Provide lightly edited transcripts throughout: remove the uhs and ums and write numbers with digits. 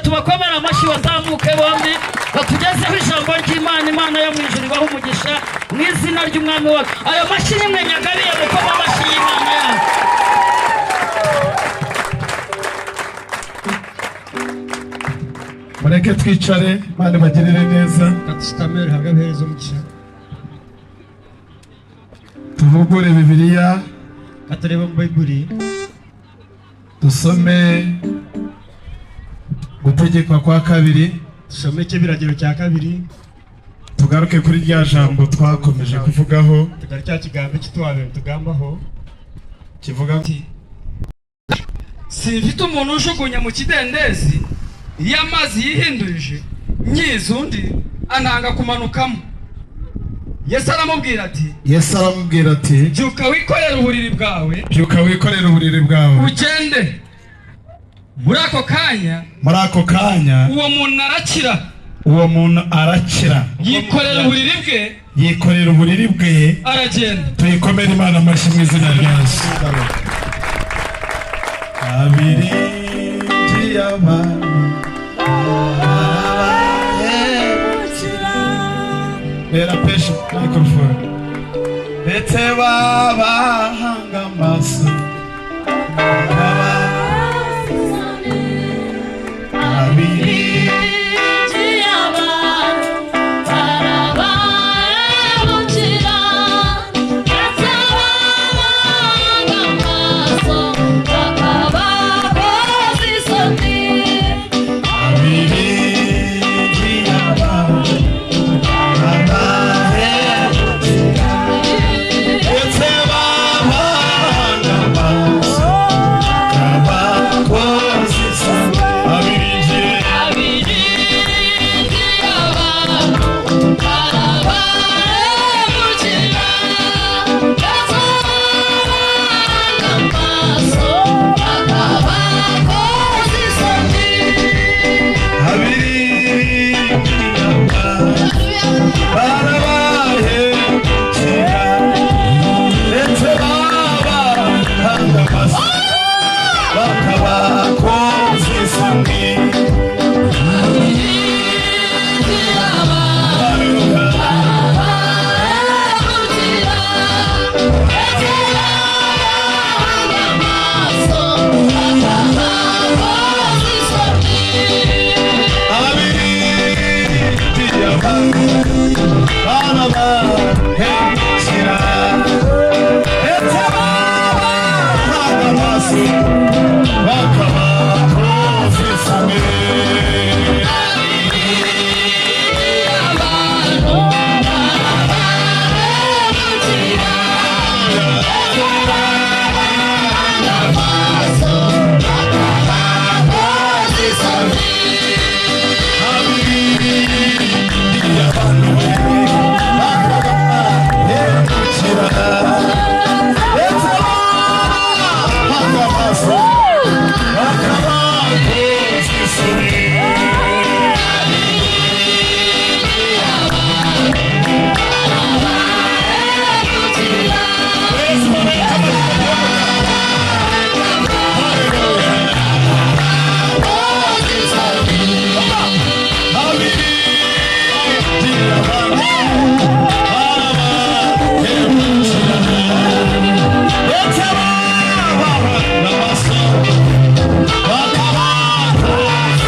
Tubakomera amashyi bazamuke bombi batugezeho ijambo ry'Imana. Imana yo mu ijuru ibahe umugisha mu izina ry'umwami wacu. Ayo mashyi nimwe nyagabiye mukoma amashyi y'Imana yacu. Mureke twicare, Imana ibagirire neza. Tuvugure Bibiliya, dusome gutegekwa kwa kabiri, dusome ikibiragiro cya kabiri, tugaruke kuri rya jambo twakomeje kuvugaho, tugaruke kigambo kitwabe tugambaho kivuga ati simfite umuntu ujugunya mu kidendezi iyo amazi yihindurije nyiza undi ananga kumanukamo. Yesu aramubwira ati, Yesu aramubwira ati, byuka wikorere uburiri bwawe, byuka wikorere uburiri bwawe ugende. Muri ako kanya, muri ako kanya uwo muntu arakira, uwo muntu arakira, yikorera uburiri bwe, yikorera uburiri bwe aragenda. Tuyikomere Imana amashyi mu izina rya Yesu. Abiringiye abantu bera pesha microphone, ndetse babahanga amaso Abiringiye abantu barabarabukira, ndetse babahanga amaso bakabakoza isoni. Abiringiye abantu barabarabukira, ndetse babahanga amaso bakabakoza isoni. Abiringiye abantu barabarabukira, ndetse babahanga amaso bakabakoza isoni. Abiringiye abantu barabahemukira, ndetse babahanga amaso bakabakoza isoni. Barabarabukira, ndetse babahanga amaso bakabakoza isoni. Abiringiye abantu barabahemukira, ndetse babahanga amaso bakabakoza isoni. Abantu barabarabukira, ndetse babahanga amaso bakabakoza isoni. Abiringiye abantu barabahemukira, ndetse babahanga amaso bakabakoza isoni. Ndetse babahanga amaso bakabakoza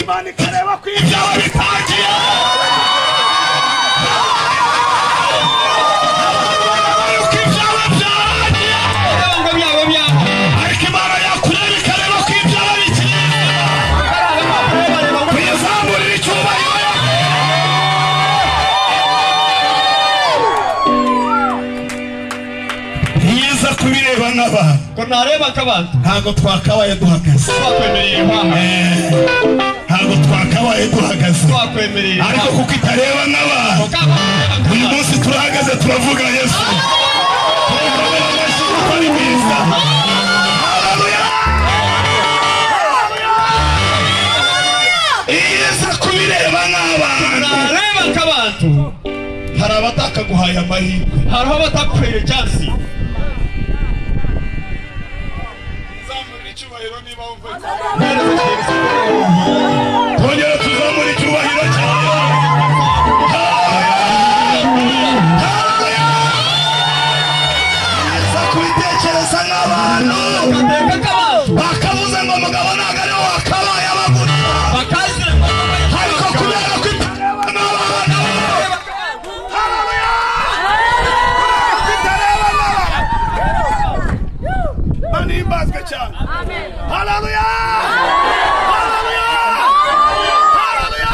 Imana ikareba ko ibyawe bitangiye. Yuko ibyawe byarangiye, ariko Imana yakureba ikareba ko ibyawe bikiri. Kuyizamurira icyubahiro. Ntiyiza kubireba nk'abantu, Ko nareba nk'abantu, ntabwo twakabaye duhagaze. Twakwemereye impano. Ntabwo twakabaye duhagaze, Twakwemereye. ariko kuko itareba nk'abantu, uyu munsi turahagaze, turavuga Yesu, turakomera amashyi kuko ari mwiza. Haleluya! Iza kubireba nk'abantu, Nareba nk'abantu, hari abatakaguhaye amahirwe. Hariho abataguhaye chance. Zamura icyubahiro niba wumva. Twongere tuzamure icyubahiro cyayo. Haleluya! Iza kubitekereza nk'abantu, Kateka nk'abantu, bakavuze ngo mugabo ntabwo ariwe wakabaye abagura, bakaze. Ariko kubera ko itareba nk'abantu. Haleluya! Kubera ko itareba nk'abantu. Imana ihimbazwe cyane. Haleluya! Haleluya! Haleluya!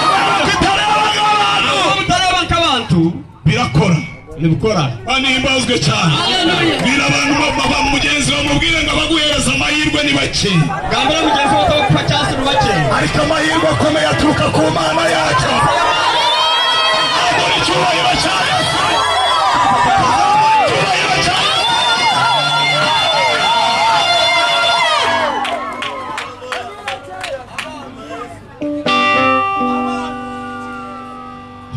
Kubera ko itareba nk'abantu, Mutareba nk'abantu, birakora. Nibukora. Imana ihimbazwe cyane. Bwira abantu mugenzi wawe, mubwire ngo abaguhereza amahirwe ni bake, Gambira mugenzi wawe utaguha chance ni bake. ariko amahirwe akomeye aturuka ku Mana yacu. Zamura icyubahiro cya Yesu. Zamura icyubahiro cya Yesu.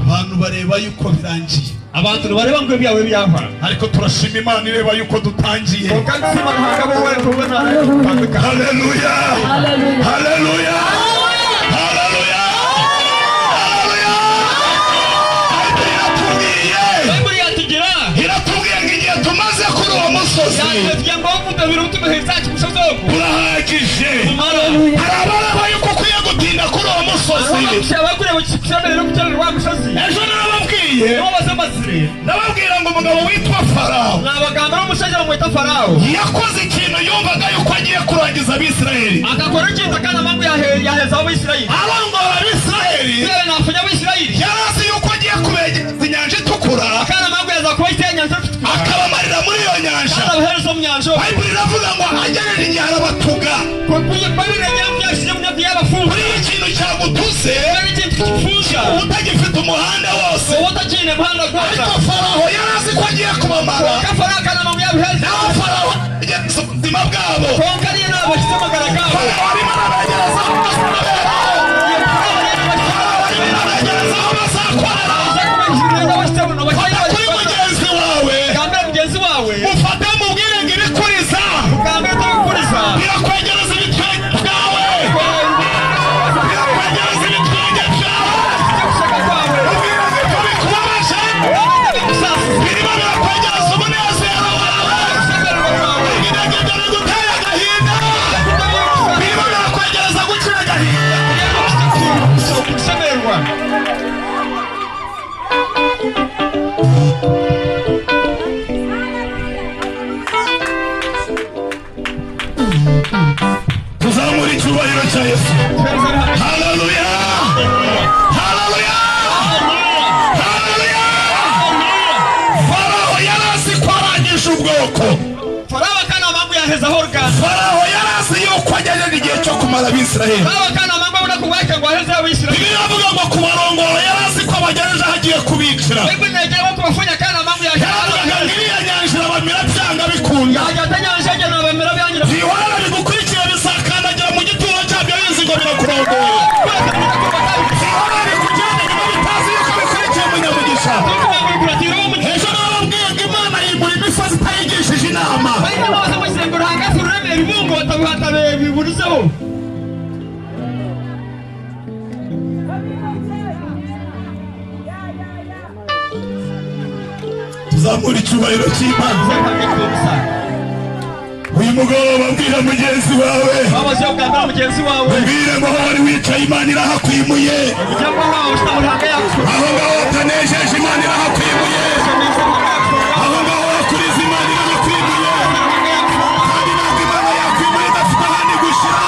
Abantu bareba yuko birangiye, Abantu ntibareba ngo ibyawe byahora, ariko turashima Imana ireba yuko dutangiye. Kandi sima ntabwo wowe kubona. Haleluya! Haleluya! Haleluya! Haleluya! Bibiliya iratubwiye, Bayibuli yatugira, iratubwiye ngo igihe tumaze kuri uwo musozi yatubwiye ngo mutabira utumehereza umusozi wo urahagije. Kumara. Hari abareba yuko ukwiye gutinda kuri uwo musozi. Abakure mu musozi. Ejo narababwiye, Nibo bazamazire. ndababwira ngo umugabo witwa Farawo Nabagamba n'umushaija bamwita Farawo. yakoze ikintu yumvaga yuko agiye kurangiza Abisirayeli. Akakora ikintu akana mangu yaheza Abisirayeli. Arongora Abisirayeli. Yewe nafunya Abisirayeli. Yari azi yuko agiye kubegereza inyanja itukura, Akana mangu yaza kuba iteye inyanja, akabamarira muri iyo nyanja. Kandi abahereza mu nyanja. Bayibuli iravuga ngo agejeje igihe arabatuga. Bayibuli yashize mu myaka y'abafunga. Buriya ikintu cyagutuse, Ikintu kifunga, utagifite umuhanda wose. Uwo utakine muhanda gwose. Ariko Farawo yari azi ko agiye kubamara. Farawo akana mangu yabihereza. Naho Farawo agerageza ubuzima bwabo. Konka ariyo nabo bashyize amagara gabo. Farawo arimo arabegereza aho bazabera. Farawo arimo arabegereza aho bazakorera. Fata kuri mugenzi wawe, Gambira mugenzi wawe, ufate mubwire ngo ibikuriza gambira utabikuriza, birakwegereza ibitwenge byawe, birakwegereza ibitwenge byawe. Gushaka kwawe, Ubwire ngo ibyo bikubabaje birimo birakwegereza umunezero wawe. Ubwire ngo ibyo biguteye agahinda birimo birakwegereza gukira agahinda. Gushemerwa. Tuzamura icyubahiro cya Yesu. Haleluya! Haleluya! Haleluya! Farawo yari azi ko arangije ubwoko. Farawo akana mangu yaheza horga. Farawo yari azi yuko agejeje igihe cyo kumara Abisirayeli. Farawo akana mangu abona kubwake ngo aheze Abisirayeli. Bibiliya iravuga ngo kubarongora, yari azi ko abagejeje aho agiye kubicira. Bayibuli negera ko kubafunya akana mangu yaheza. Yaravugaga ngo iriya nyanja irabamira byanga bikunda. Yajya nyanja agena bamera byangira. Ibihorana bigukurikiye bizakandagira mu gituro cyabyo bizi ngo birakurongora. Ibihorana bikugenda inyuma bitazi yuko bikurikiye umunyamugisha. Ejo narababwiye ngo Imana yimura imisozi itayigishije inama. Biburizeho. Tuzamura icyubahiro cy'Imana. Uyu mugoroba bwira mugenzi wawe, Wabaze kugambira mugenzi wawe, ubwire ngo aho wari wicaye Imana irahakwimuye, ujya ngo aho ushita Ruhanga yacu, aho ngaho hatanejeje Imana irahakwimuye, aho ngaho hakuriza Imana irahakwimuye, kandi ntabwo Imana yakwimuye idafite ahandi gushyira.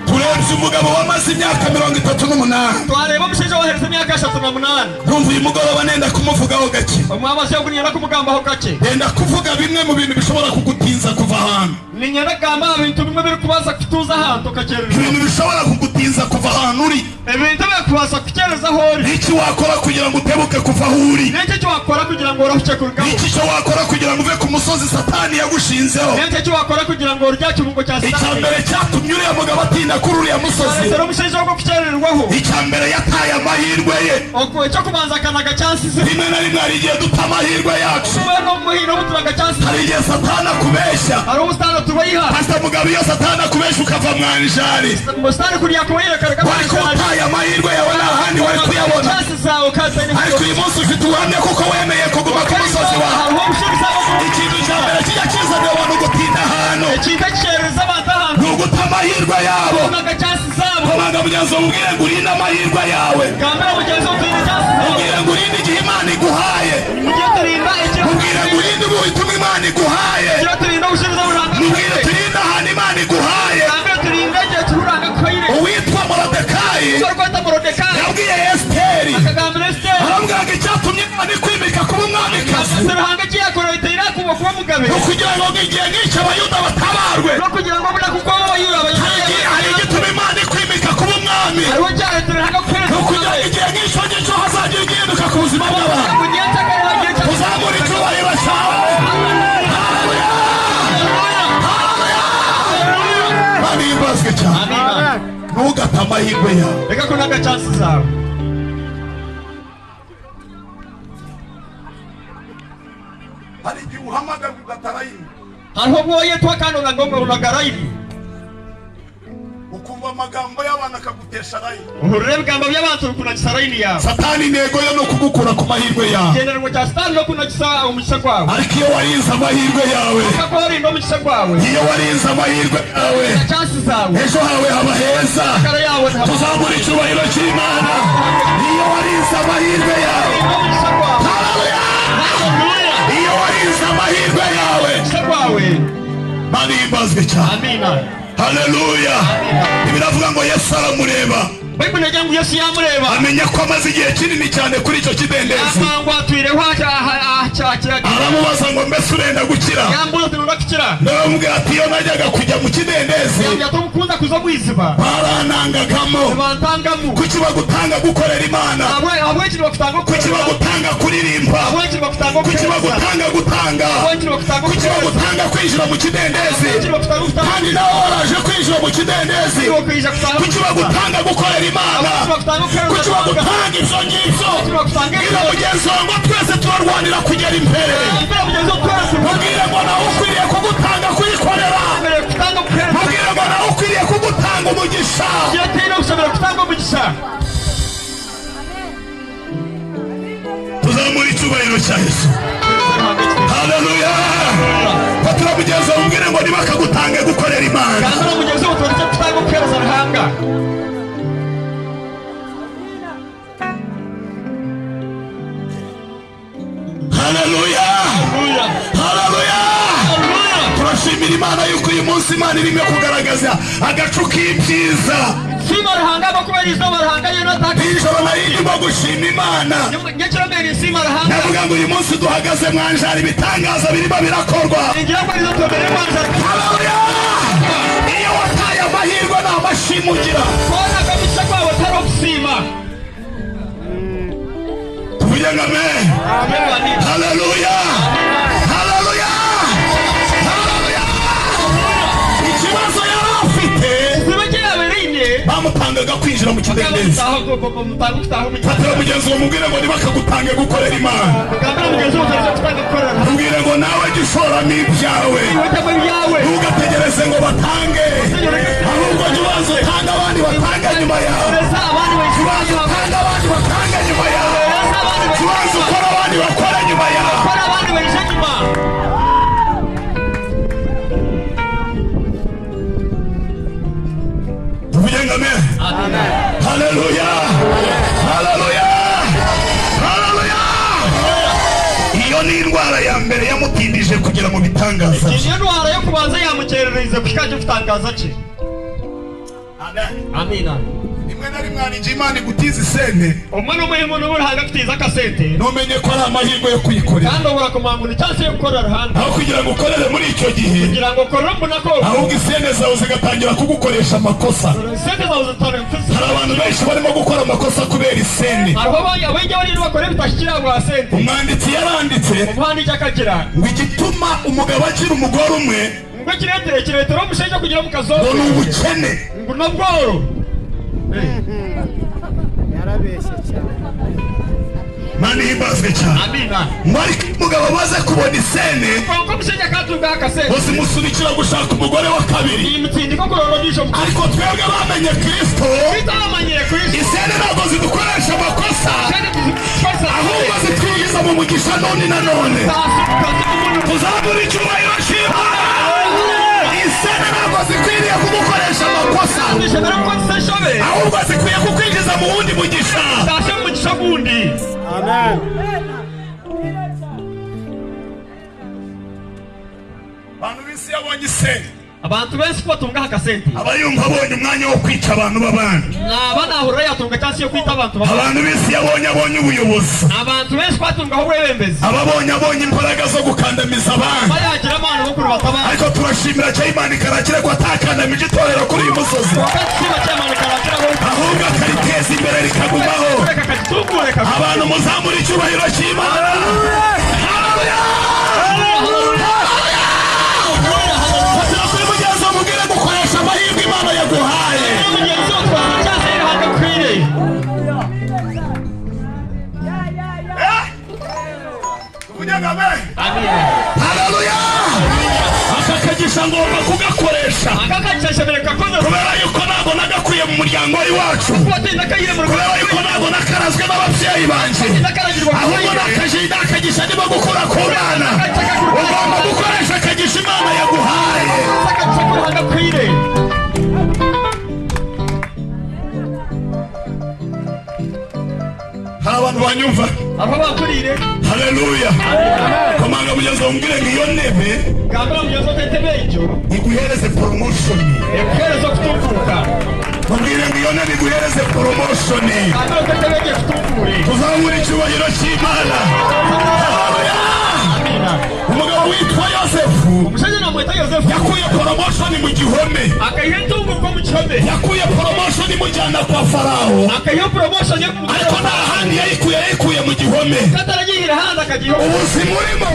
Turebye umugabo wamaze imyaka 38. Twareba umushaija wahereza imyaka 38. Numva uyu mugoroba nenda kumuvugaho gake. Omwabaze oguninyenda kumugambaho gake. Nenda kuvuga bimwe mu bintu bishobora kugutinza kuva ahantu. Ninyenda kugamba ebintu bimwe birikubaasa kutuuza ahantu okakyerereza. Ibintu bishobora kugutinza kuva ahantu uri. Ebintu birikubaasa kukyereza aho ori. Iki wakora kugira ngo utebuke kuva aho uri? N'eki eki wakora kugira ngo orohuke kurugaho? Iki cyo wakora kugira ngo uve ku musozi Satani yagushinzeho? N'eki eki wakora kugira ngo orye aha kibungo kya Icya Sitaani? mbere cyatumye uriya mugabo atinda kuri uriya musozi, Areetera omushaija ogwo kukyerererwaho. icya mbere yataye amahirwe ye. Ekyokubanza akanaga kyansize. Rimwe na rimwe hari igihe duta amahirwe yacu. Obumwe n'omuhino obuturaga kyansize. Hari igihe Satani akubeshya. Hariho obusitaani tubayiha. Pastor Mugabe, iyo Satani akubeshya ukava mwanjari, Musitaani kuriya kubayireka reka wari kuba utaye amahirwe yawe nta handi wari kuyabona. Chansi zawe kandi Ariko uyu munsi ufite ubuhamya kuko wemeye kuguma ku musozi wawe. hariho obushabizi aho Ikintu cya mbere kijya kizanira abantu gutinda ahantu ekintu ekikyerereza abantu ahantu ni uguta amahirwe yabo. kunaga chansi zabo. Komanga mugenzi wawe ubwire ngo urinde amahirwe yawe, Gambira mugenzi wawe turinde chansi zawe. ubwire ngo urinde igihe Imana iguhaye, Mujye turinda ekiro ubwire ngo urinde ubutumwa Imana iguhaye, ekiro turinda obushabizi oburanga mubwire turinde ahantu Imana iguhaye. Gambira turinda igihe kiburanga kuhaire. Uwitwa Morodekayi Icyo Morodekayi yabwiye Esiteri, akagambira Esiteri, aramubwira ngo icyatumye Imana ikwimika kuba umwamikazi Ruhanga ekiyakora iteire kuba kuba mugabe, ni ukugira ngo igihe nk'icyo Abayuda batabarwe. no kugira ngo buna kuko abayuda Hari igituma Imana ikwimika kuba umwami, hariho cyaretera Ruhanga ni ukugira ngo igihe nk'icyo ngicyo hazagira igihinduka ku buzima bw'abantu. mu gihe cy'akare hagiye Tuzamura icyubahiro cyawe. Imana ihimbazwe cyane. Ntugate amahirwe yawe. Reka kunaga chansi zawe. Hari igihe uhamagarwa ugatarayini, Hariho obwo oyetwa kandi onaga rayini, ukumva amagambo y'abantu akagutesha rayini. Ohurira ebigambo by'abantu bikunagisa rayini yawe. Satani intego yo ni ukugukura ku mahirwe yawe, Ekigendererwa kya Sitaani n'okunagisa omugisha gwawe. ariko iyo warinze amahirwe yawe, Reka orinda omugisha gwawe, iyo warinze amahirwe yawe, chansi zawe, ejo hawe haba heza. kare yawe ntabwo Tuzamura icyubahiro cy'Imana. Iyo warinze amahirwe yawe, omugisha gwawe. Haleluya! Iyo warinze amahirwe yawe, Omugisha gwawe. Imana ihimbazwe cyane. Amina. Haleluya! Biravuga ngo Yesu aramureba, Bayibuli egira ngu Yesu yamureba, amenya ko amaze igihe kinini cyane kuri icyo kidendezi. yamangwa atwireho akyakira. Aramubaza ngo mbese urenda gukira? Yambuza ati nundakukira. Ndamubwira ati iyo najyaga kujya mu kidendezi Yambwira ati omukunza kuza mwiziba baranangagamo. nibantangamu. Kuki bagutanga gukorera Imana? Abwekiri bakutanga Kuki bagutanga kuririmba? Abwekiri bakutanga Kuki bagutanga gutanga? Abwekiri bakutanga Kuki bagutanga kwinjira mu kidendezi Abwekiri bakutanga gutanga kandi nawe waraje kwinjira mu kidendezi? kwija kutanga Kuki bagutanga gukorera Imana? Kuki bagutanga ibyo ngibyo? Bwira mugenzi wawe ngo twese turarwanira kugera imbere. Mubwire ngo nawe ukwiriye kugutanga kuyikorera. Mubwire ngo nawe ukwiriye kugutanga umugisha. Tuzamura icyubahiro cya Yesu. Haleluya! Fatira mugenzi wawe umubwire ngo ntibakagutange gukorera Imana. Haleluya! Haleluya! Turashimira Imana yuko uyu munsi Imana irimo kugaragaza agacu k'ibyiza. Nijoro nari ndimo gushima Imana, ndavuga ngo uyu munsi duhagaze mwanjari ibitangaza birimo birakorwa. Haleluya! Iyo wataye amahirwe nta mashimwe ugira. Tuvuge ngo amen. Haleluya! Haleluya! Haleluya! Ikibazo yari afite, bamutangaga kwinjira mu kidendezi. Fatira mugenzi wawe umubwire ngo ntibakagutange gukorera Imana. Mubwire ngo nawe jya ushoramo ibyawe, ntugategereze ngo batange, ahubwo jya ubanza utange abandi batange nyuma yawe. Jya ubanza utange abandi batange nyuma yawe. Jya ubanza ukore abandi bakore nyuma yawe. kugera mu bitangaza bye. Niyo ntwara yo kubanza yamukerereza kushikaje kutangaza cye. Amina. Rimwe na rimwe hari igihe Imana igutiza isente, Umwe n'umuhimu n'ubuhanga kutiza akasente, ntumenye ko ari amahirwe yo kuyikorera. Kandi ubura kumangura cyangwa se yo gukorera ruhanga. Aho kugira ngo ukorere muri icyo gihe, kugira ngo ukorere mbona ko ahubwo isente zawe zigatangira kugukoresha amakosa. Isente zawe zitangira. Hari abantu benshi barimo gukora amakosa kubera isente. Hariho abajya bari bakora bitashyikira ngo asente. Umwanditsi yaranditse, Umwanditsi akagira ngo igituma umugabo agira umugore umwe ngo kiretire kiretire umushenje kugira mu kazo, ngo ni ubukene, ngo nabworo. Yarabeshye cyane. Mani himbazwe cyane. Amina. Ngo ariko umugabo amaze kubona isene, Konko mushenje akatunga akasente, bazimusunikira gushaka umugore wa kabiri. Imitsindiko kurorodisho. Ariko twebwe bamenye Kristo, Kristo bamanyire Kristo, isene ntabwo zidukoresha amakosa, ahubwo zitwinjiza mu mugisha none na none. Tuzamura icyubahiro cy'Imana. Isene ntabwo zikwiriye kugukoresha amakosa, ahubwo zikwiye kukwinjiza mu wundi mugisha. Amen. Abantu b'isi yabonye isene, Abantu benshi batunga akasente, aba yumva abonye umwanya wo kwica abantu b'abandi. Naba nahurira yatunga cyangwa se yo kwita abantu b'abandi. Abantu b'isi yabonye abonye ubuyobozi, Abantu benshi batunga aho ubwebembezi, aba abonye abonye imbaraga zo gukandamiza abandi. Bayagira abantu bo kurubata abandi. Ariko turashimira cyo Imana ikarakira ko atakandamije itorero kuri uyu musozi, ahubwo akariteza imbere rikagumaho. Abantu muzamura icyubahiro cy'Imana. Fatira kuri mugenzi wawe umubwire gukoresha amahirwe Imana yaguhaye. Haleluya! Aka kagisha ngomba kugakoresha, kubera yuko ntabwo nagakwiye mu muryango w'iwacu, kubera yuko ntabwo nakarazwe n'ababyeyi banjye, ahubwo nakagisha ndimo gukura ku bana. Ugomba gukoresha akagisha Imana yaguhaye. Hari abantu banyumva? Haleluya! Komanga mugenzi wawe umbwire ngo iyo ntebe iguhereze promotion. Mubwire ngo iyo ntebe iguhereze promotion. Tuzamura icyubahiro cy'Imana. Haleluya! Umugabo witwa Yosefu yakuye promotion mu gihome, yakuye promotion imujyana kwa Farawo, ariko nta handi yayikuye, yayikuye mu gihome. Ubuzima urimo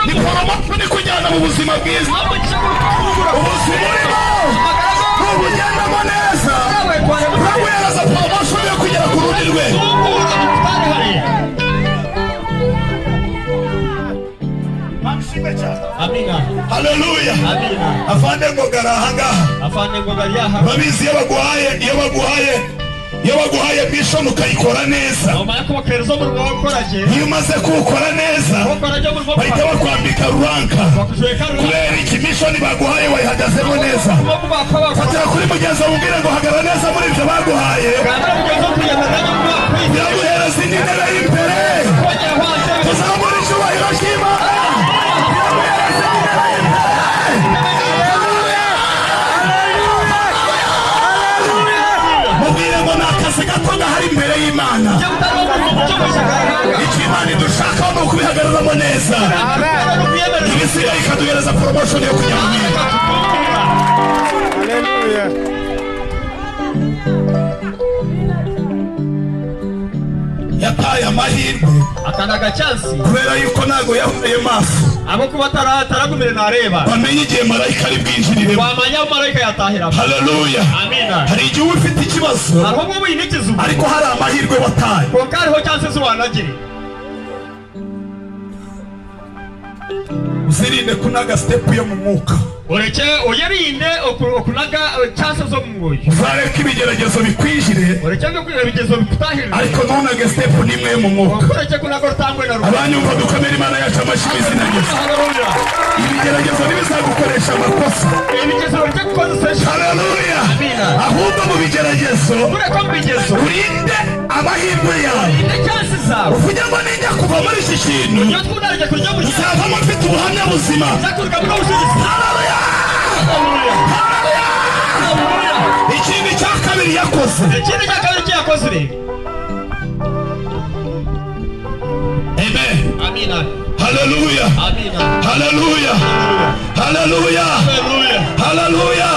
ni promotion ikujyana mu buzima bwiza. Ubuzima urimo nubugendamo neza buraguhereza promotion yo kugera ku rundi rwego. Haleluya! Afande Ngogara ahangaha, babizi iyo baguhaye iyo baguhaye iyo baguhaye mission ukayikora neza, iyo umaze kuwukora neza bahita bakwambika ruranka. Kubera iki? Mission baguhaye wayihagazemo neza. Fatira kuri mugenzi wawe umubwire ngo hagarara neza muri ibyo baguhaye, biraguhereza indi ntebe y'imbere. Tuzamura icyubahiro cy'Imana. Mubwire ngo ni akazi gato gahari imbere y'Imana. Icyo Imana idushakaho ni ukubihagararamo neza, ibisigaye ikaduhereza promotion yo kujya mu bindi. Yataye amahirwe kubera yuko ntabwo yahuye maso, bamenye igihe marayika ari bwinjiriremo. Haleluya! Hari igihe uba ufite ikibazo ariko hari amahirwe wataye. Uzirinde kunaga step yo mu mwuka. Uzareke ibigeragezo bikwinjire, ariko ntunage step n'imwe yo mu mwuka. Abanyumva dukomere Imana yacu amashyi mu izina rya Yesu. Ibigeragezo ntibizagukoresha amakosa. Haleluya! Ahubwo mu bigeragezo urinde Amahirwe yawe uvuge ngo ninjya kuva muri iki kintu nzavamo mfite ubuhamya buzima. Haleluya! Haleluya! Ikindi cya kabiri yakoze, amen. Haleluya! Haleluya! Haleluya! Haleluya!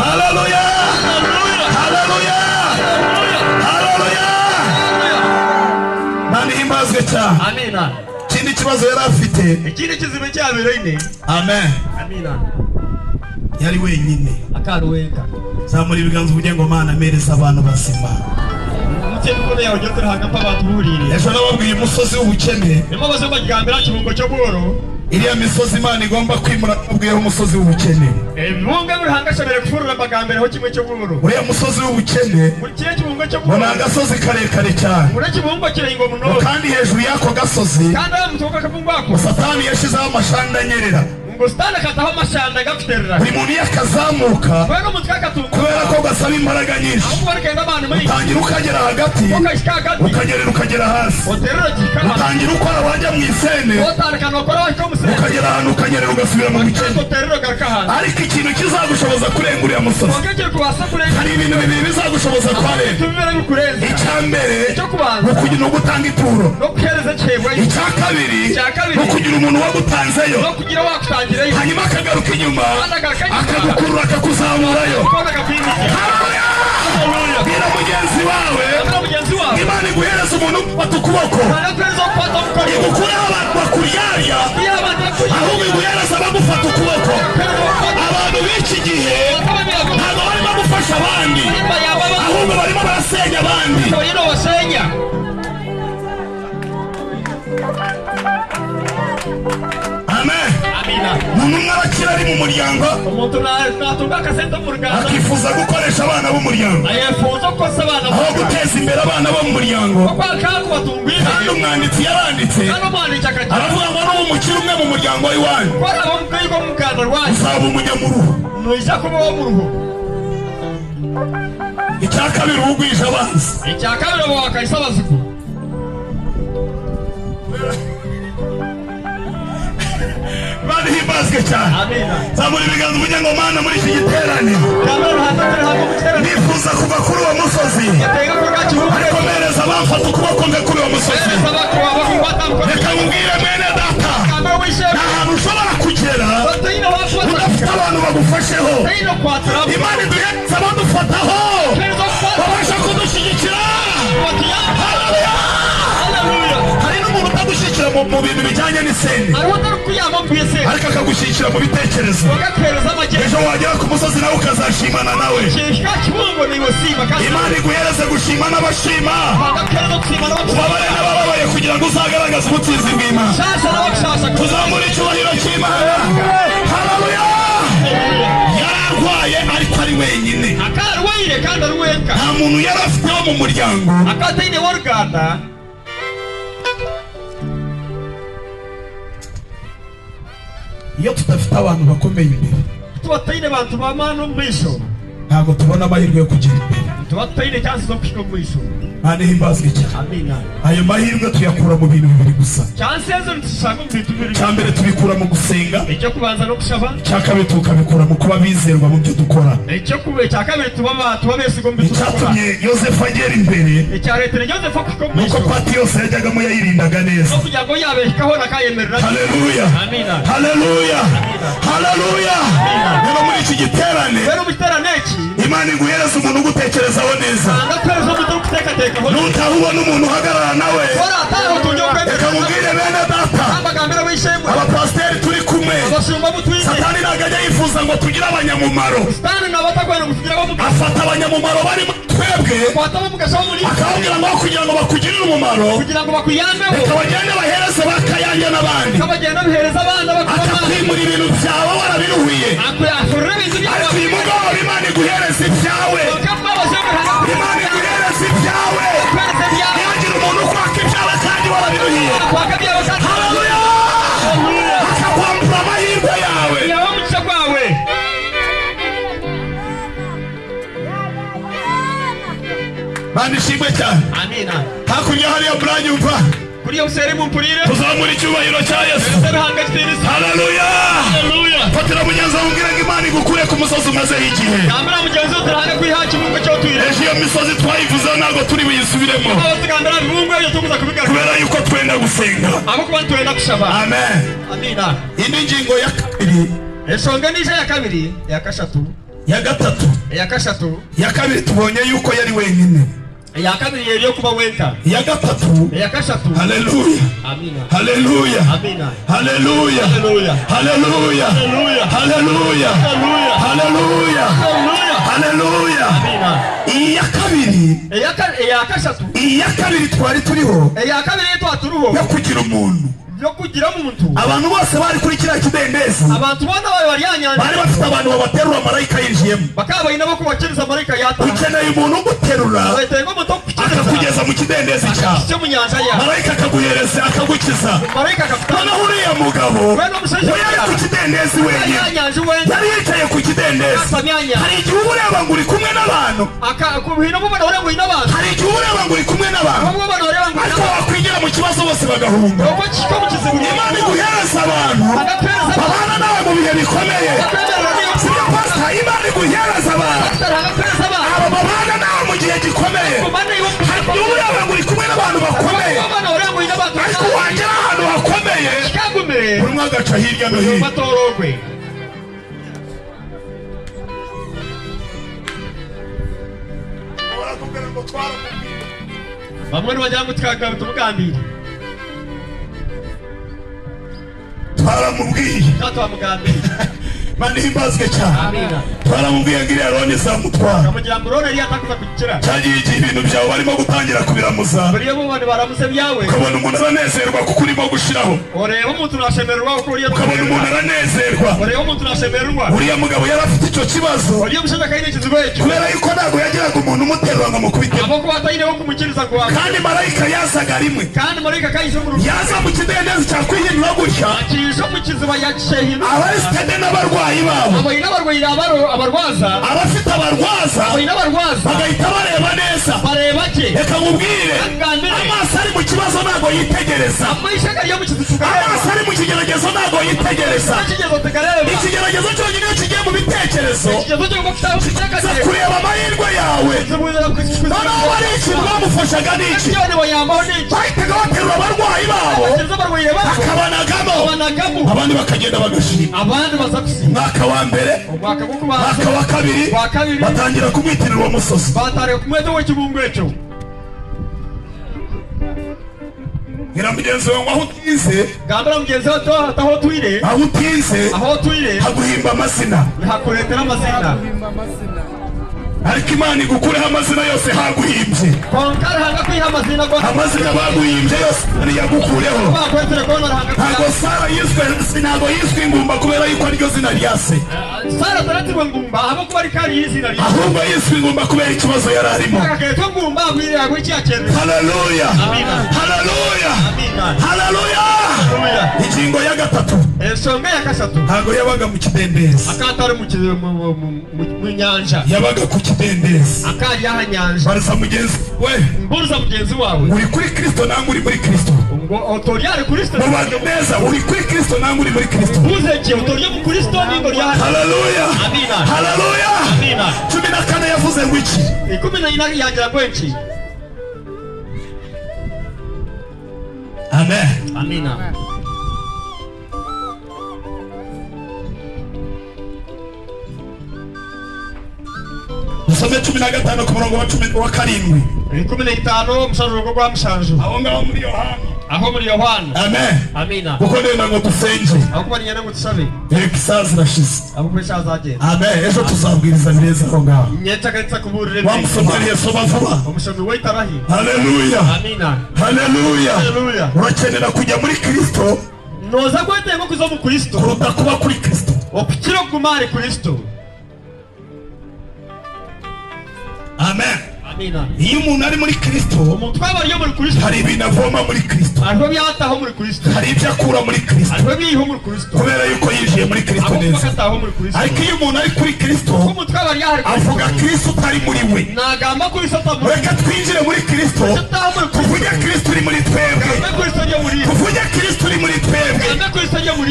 Haleluya! Haleluya! Haleluya! Mana ihimbazwe cyane. Amina. Ikindi kibazo yari afite, ikindi kizibe cyabereye. Amen. Amina. Yari wenyine. Akaruwenga. Zamura ibiganza uvuge ngo Mana mereza abantu bazima. Ejo nababwiye umusozi w'ubukene. Iriya misozi Imana igomba kwimura, nababwiyeho umusozi w'ubukene. Uriya musozi w'ubukene ngo ni agasozi karekare cyane, kandi hejuru y'ako gasozi Satani yashyizeho amashanda anyerera. Buri muntu iyo akazamuka, kubera ko gasaba imbaraga nyinshi, utangira ukagera hagati, ukanyerera ukagera hasi, utangira ukora wajya mu isene, ukagera ahantu ukanyerera ugasubira mu bukene. Ariko ikintu kizagushoboza kurenga uriya musozi, hari ibintu bibiri bizagushoboza kuharenga. Icya mbere ni ugutanga ituro, icya kabiri ni ukugira umuntu wagutanzeyo, hanyuma akagaruka inyuma akagukurura akakuzamurayo. Bwira mugenzi wawe, Imana iguhereza umuntu ufata ukuboko, igukureho abantu bakuryarya, ahubwo iguhereza abagufata ukuboko. Abantu b'iki gihe ntabwo barimo gufasha abandi, ahubwo barimo barasenya abandi. Amen. Umuntu umwe arakira ari mu muryango, akifuza gukoresha abana b'umuryango aho guteza imbere abana bo mu muryango. Kandi umwanditsi yaranditse aravuga ngo n'ubu umukire umwe mu muryango w'iwanyu uzaba umunyamuruho. Icya kabiri ubugwije abanzi. Imana ihimbazwe cyane. Zamura ibiganza uvuge ngo Mana muri iki giterane nifuza kuva kuri uwo musozi, ariko mpereza abamfata ukuboko mve kuri uwo musozi. Reka nkubwire mwene data, nta hantu ushobora kugera udafite abantu bagufasheho. Imana iduhereza abadufataho babasha kudushyigikira. Haleluya! Hari n'umuntu utagushyigikira mu bintu bijyanye n'isene, ariko akagushyigikira mu bitekerezo. Ejo wagera ku musozi nawe ukazashimana nawe. Imana iguhereze gushima n'abashima, ubabare n'abababaye, kugira ngo uzagaragaze ubutsinzi bw'Imana. Tuzamure icyubahiro cy'Imana. Haleluya! Yararwaye ariko ari wenyine, nta muntu yari afite wo mu muryango. Iyo tudafite abantu bakomeye imbere, ntabwo tubona amahirwe yo kugera imbere. Imana ihimbazwe cyane. Ayo mahirwe tuyakura mu bintu bibiri gusa. Icya mbere tubikura mu gusenga, icya kabiri tukabikura mu kuba bizerwa mu byo dukora. Icyatumye Yosefu agera imbere nuko pati yose yajyagamo yayirindaga neza. Haleluya! Haleluya! Haleluya! Rero muri iki giterane Imana iguhereza umuntu ugutekerezaho neza. Nutaha ubona umuntu uhagarara nawe, reka mubwire bene data, abapasiteri turi kumwe, Satani ntabwo ajya yifuza ngo tugire abanyamumaro. Afata abanyamumaro barimo twebwe, akababwira ngo kugira ngo bakugirire umumaro, reka bagende bahereze bakayange n'abandi. Akakwimura ibintu byawe warabiruhiye, ariko uyu mugoroba Imana iguhereza ibyawe. Imana iguhereza ibyawe. Ntihagire umuntu ukwaka ibyawe kandi warabiruhiye. Haleluya! Akakwambura amahirwe yawe. Imana Imana ishimwe cyane. Amina. Hakurya hariya muranyumva. Kuri yo seri mumpurire. Tuzamura icyubahiro cya Yesu. Haleluya. Haleluya. Fatira mugenzi wawe umbwire ngo Imana igukure ku musozi umazeho igihe. Gambira mugenzi wawe turahanga kwihaca ibungo cyo tuyire. Ejo iyo misozi twayivuze ntabwo turi buyisubiremo. Tugambira ibungo iyo tukuza kubigaruka. Kubera yuko twenda gusenga. Abo kuba twenda kushaba. Amen. Amina. Indi ngingo ya kabiri. Eshonga nije ya kabiri, ya kashatu. Ya gatatu. Ya kashatu. Ya kabiri tubonye yuko yari wenyine. Ya kabiri yari yo kuba wenka. Ya gatatu. Ya kashatu. Haleluya. Amina. Haleluya. Amina. Haleluya. Haleluya. Haleluya. Haleluya. Haleluya. Haleluya. Haleluya. Haleluya. Haleluya. Amina. Iya kabiri. Ya kashatu. Iya kabiri twari turiho. Ya kabiri twaturuho. Yo kugira umuntu. Yo kugira umuntu. Abantu bose bari kuri kiriya kidendezi. Abantu bona bari yanyanja. Bari bafite abantu babaterura marayika yinjiyemo. Bakaba inabo kubakiriza marayika yata. Ukeneye umuntu uguterura. Akakugeza mu kidendezi cyawe. Cyo mu nyanja ya. Marayika akaguhereza akagukiza. Marayika akakutana. Noneho uriya mugabo we yari ku kidendezi wenyine. Yari yicaye ku kidendezi. Hari igihe uba ureba ngo uri kumwe n'abantu. Hari igihe uba ureba ngo uri kumwe n'abantu. Ariko wakwigira mu kibazo bose bagahunga. Imana iguhereza abantu babana nawe mu bihe bikomeye. Sibyo pastor, Imana iguhereza abantu aba babana nawe mu gihe gikomeye. Hari igihe uba ureba ngo uri kumwe n'abantu bakomeye, ariko wagera ahantu hakomeye buri umwe agaca hirya no hino. Bamwe bagira ngo twakabitubugambire. Twaramubwiye. Imana ihimbazwe cyane. Twaramubwiye ngo iriya roni izamutwara. Cyagiye igihe ibintu byawe barimo gutangira kubiramuza. Ukabona umuntu aranezerwa kuko urimo gushiraho. Ukabona umuntu aranezerwa. Uriya mugabo yari afite icyo kibazo. Kubera yuko ntabwo yagiraga umuntu umuterura ngo amukubite. Kandi marayika yazaga rimwe. Yaza mu kidendezi cyakwihindura gutya. Abasitade n'abarwayi babo. Abafite abarwaza bagahita bareba neza. Reka nkubwire, amaso ari mu kibazo ntabwo yitegereza. Amaso ari mu kigeragezo ntabwo yitegereza. Ikigeragezo cyonyine iyo kigiye mu bitekerezo kiza kureba amahirwe yawe. Noneho bari ikintu bamufashaga ni iki? Bahitaga baterura abarwayi babo bakabanagamo, abandi bakagenda bagashima. Umwaka wa mbere, umwaka wa kabiri batangira kumwitirira uwo musozi. Ngira mugenzi wawe aho utinze, aho utinze haguhimba amazina. Ariko Imana igukureho amazina yose haguhimbye. Amazina baguhimbye yose yagukureho. Ntabwo Sara yiswe, ntabwo yiswe ingumba kubera yuko ariryo zina rya se. Ahubwo yiswe ingumba kubera ikibazo yari arimo. Haleluya. Haleluya. Haleluya. Ingingo ya gatatu. Ntabwo yabaga mu kidendezi. Yabaga ku kidendezi. Barasa mugenzi we. Uri kuri Kristo nangwa uri muri Kristo. Mubaze neza, uri kuri Kristo nangwa uri muri Kristo. Haleluya. Haleluya. 14 yavuze ngo iki? Amen. Amina. Dusome 15 ku murongo wa 17. 15 umusaruro gwa mushanju. Aho ngaho muri Yohana. Aho muri Yohana. Amen. Amina. Kuko ndenda ngo dusenge. Aho kuba nyana ngo tusabe. Reka isaha irashize. Abo kwesha azagenda. Amen. Ejo tuzabwiriza neza aho ngaho. Nyeta kanisa kuburire. Wa musomeri soma vuba. Umusomi witarahi. Haleluya. Amina. Haleluya. Haleluya. Urakenera kujya muri Kristo. Noza kwete ngo kuzo mu Kristo. Kuruta kuba kuri Kristo. Okukira kuguma ari Kristo. Amen. Iyo umuntu ari muri Kristo, hari ibintu avoma muri Kristo, hari ibyo akura muri Kristo, kubera yuko yinjiye muri Kristo neza. Ariko iyo umuntu ari kuri Kristo, avuga Kristo utari muri we. Reka twinjire muri Kristo, tuvuge Kristo uri muri twebwe, tuvuge Kristo uri muri twebwe.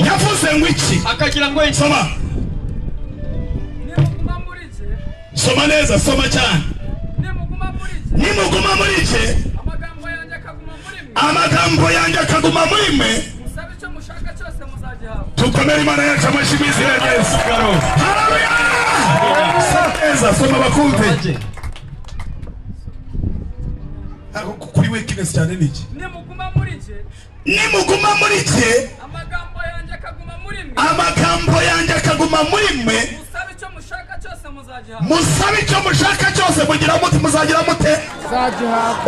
Yavuze ngo iki? Soma, soma neza, soma cyane. Nimuguma muri jye, amagambo yanjye akaguma muri mwe, tukomere Imana yacu amashyi mu izina rya Yesu. Haleluya! Soma neza, soma bakumve. Kuri weakness cyane ni iki? Nimuguma muri jye, amagambo yanjye akaguma muri mwe, musabe icyo mushaka cyose mugira muti muzagira mute.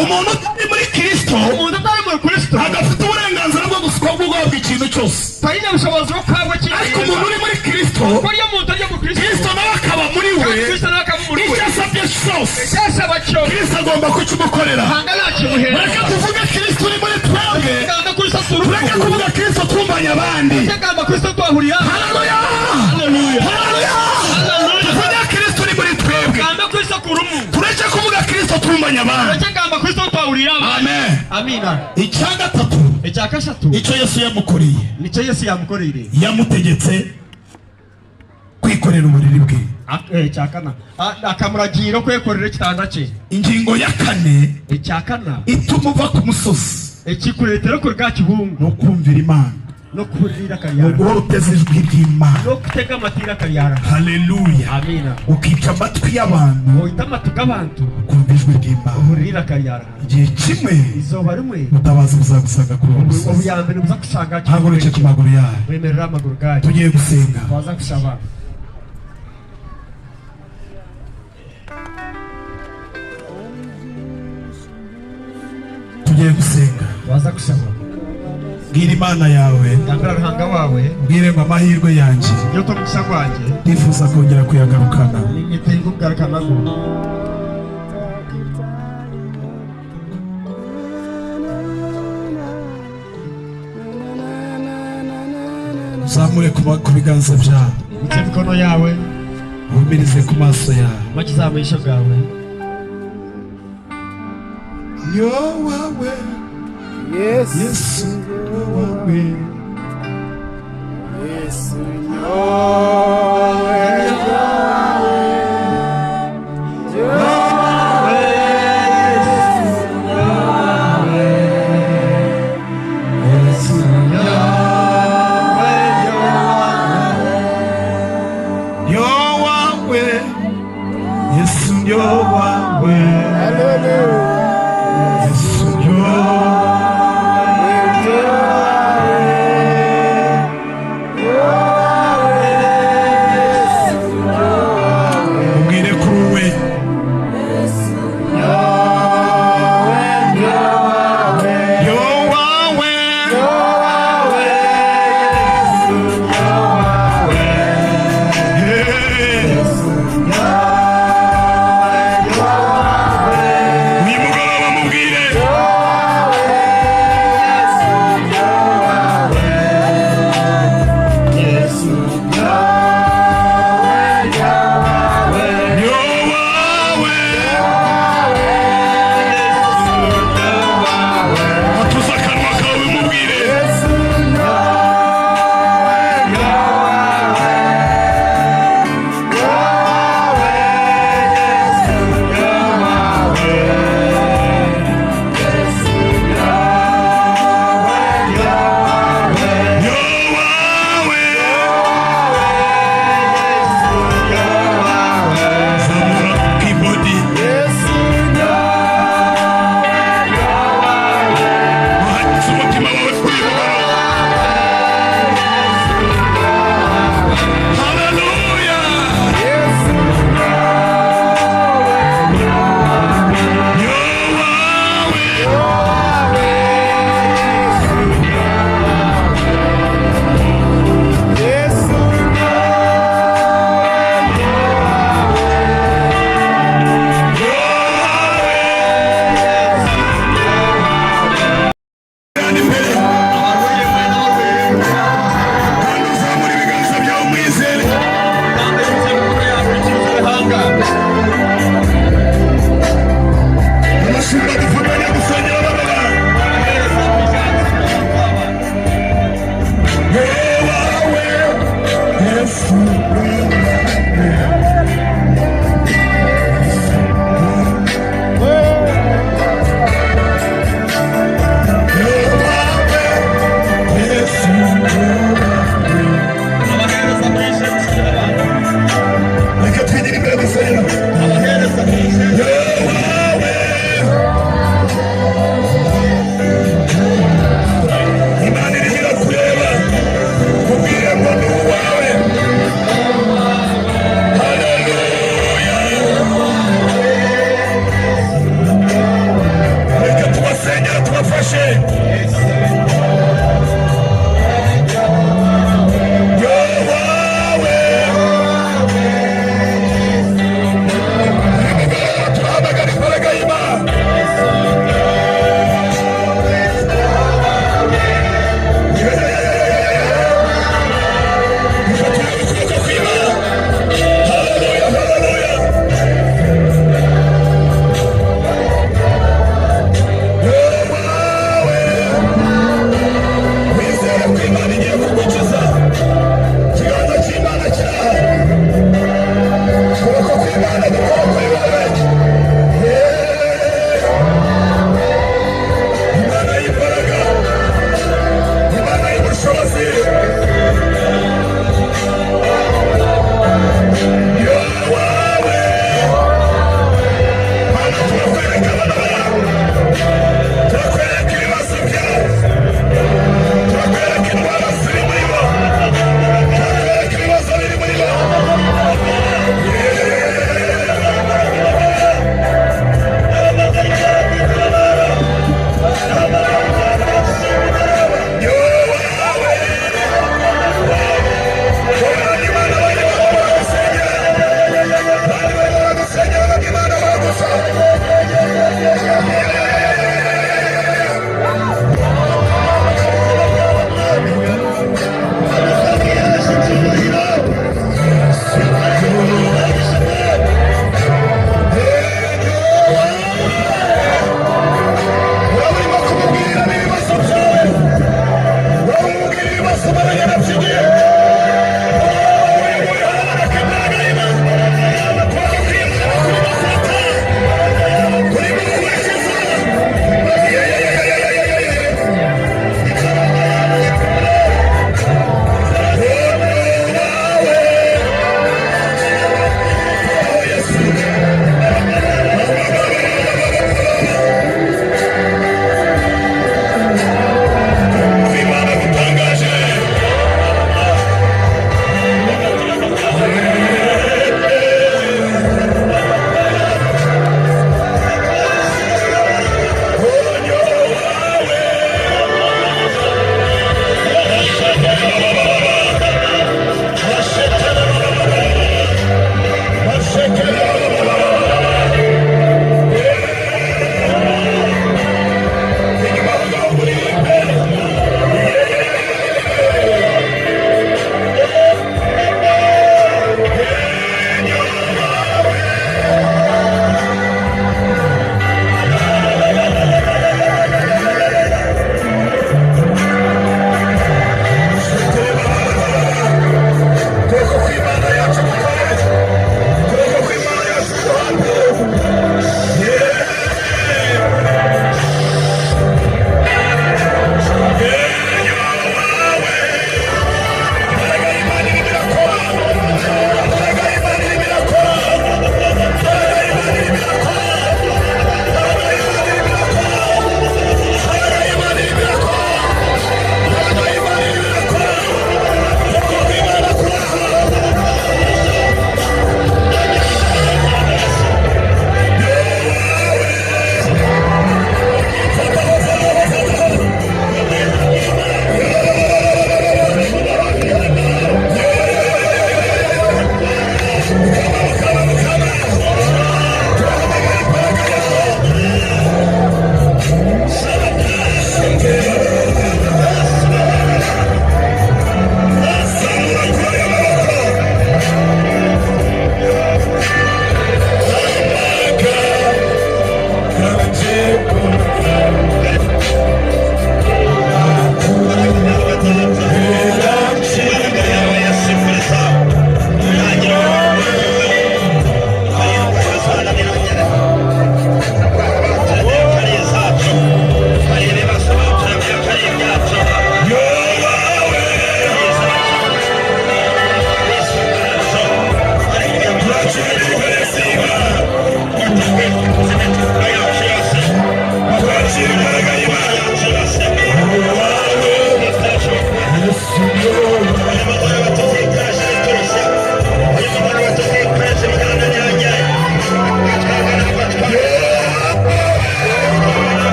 Umuntu utari muri Kristo agafite uburenganzira bwo guhabwa ikintu cyose, ariko umuntu uri muri Kristo, Kristo nawe akaba muri we, icyo asabye cyose Kristo agomba kukimukorera. Reka tuvuge Kristo uri muri twebwe, tureke kuvuga Kristo twumvanye abandi. Haleluya! Haleluya! Tuvuge Kristo uri muri twebwe, tureke kuvuga Kristo twumvanye abandi. Amen. Icya gatatu, icyo Yesu yamukoreye, yamutegetse kwikorera uburiri bwe. Akamuragira kwikorera igitanda cye. Ingingo ya kane ituma uva ku musozi, ikikuretera ku rwa kibungu, no kumvira Imana, no kurira akayara, no guhora uteze ijwi ry'Imana, no gutega amatwi akayara. Haleluya. Amina. Ukica amatwi y'abantu, uhita amatwi y'abantu, ukumva ijwi ry'Imana, urira akayara. Igihe kimwe izuba rimwe ubutabazi buzagusanga kuri uwo musozi, ubuyambere buzakusanga. Haguruke ku maguru yawe, wemerera amaguru gayo, tugiye gusenga, baza gusaba. Tugiye gusenga, baza gusaba. Bwira Imana yawe, gambira ruhanga wawe, bwire ngo amahirwe yanjye ndifuza kongera kuyagarukana. Uzamure ku biganza byawe, imikono yawe, uhumirize ku maso yawe, umakize amaisho gawe. Yo wawe, Yesu wawe, Yesu nyowe, Yesu nyowe, Yesu nyowe. Butangaje. Yowawe. Uyu mugoroba turahamagara imbaraga y'Imana. Dufatira ukuboko kw'Imana. Haleluya, haleluya. Yowawe. Wizere ko Imana igiye kugukiza. Ikiganza cy'Imana kirahari. Ukuboko kw'Imana gukora kuri wowe. Yeah. Imana y'imbaraga, Imana y'ubushobozi. Yowawe. Mana, turakwereka abana bawe, turakwereka ibibazo byabo, turakwereka indwara ziri muri bo, turakwereka ibibazo biri muri bo. Yowawe. Wowe Imana barimo baragusengera, bari barimo baragusengera ngo Imana baragusa. Wowe urimo kumubwira ibibazo byawe, wowe umubwira ibibazo barabyigiye. Imana gutangaje.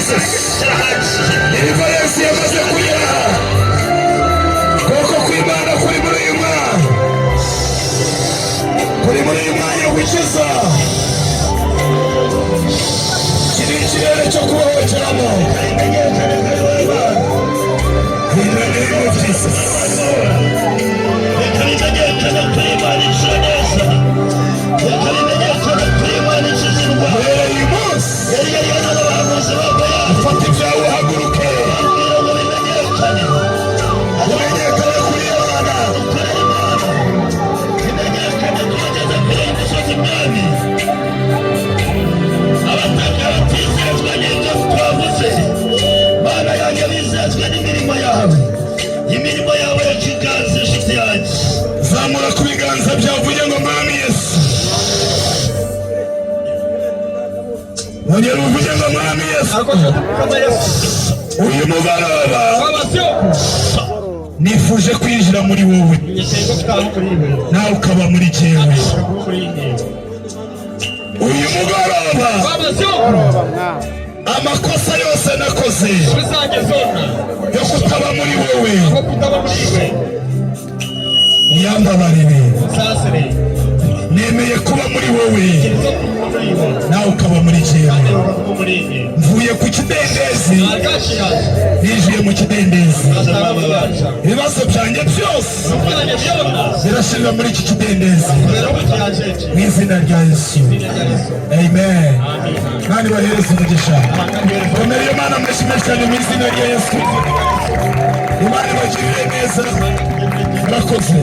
Jesus. Deliverance yamaze kugera. Ukuboko kw'Imana kuri muri uyu mwanya, kuri muri uyu mwanya gukiza. Iki ni ikirere cyo kubohokeramo. In the name of Jesus. Reka bimenyekane ko Imana ikiza neza. Reka bimenyekane ko Imana ikiza indwara. Uhereye uyu munsi, Yari yari n'abahanuzi ba Bayali ufata ibyawe uhaguruke. bambwira ngo bimenyekane. Umenyekane kuri Imana. Ukore Imana. Bimenyekane ko wageze kuri iyi misozi, mwami. Abatambyi batizezwa n'ibyo twavuze, Mana yanjye, bizezwe n'imirimo yawe, imirimo yawe ya kiganza, inshuti yanjye. Zamura ku biganza byawe, uvuge ngo: "Mwami Yesu." Ongera uvuge ngo: "Mwami Yesu, uyu mugoroba nifuje kwinjira muri wowe, nawe ukaba muri jyewe." Uyu mugoroba amakosa yose nakoze yo kutaba muri wowe, uyambabarire. Nemeye kuba muri wowe, nawe ukaba muri jyewe. Mvuye ku kidendezi, ninjiye mu kidendezi. Ibibazo byanjye byose birashirira muri iki kidendezi, mu izina rya Yesu, amen. Kandi bahereze umugisha. Komera iyo Mana amashyi menshi cyane mu izina rya Yesu. Imana ibagirire neza, murakoze.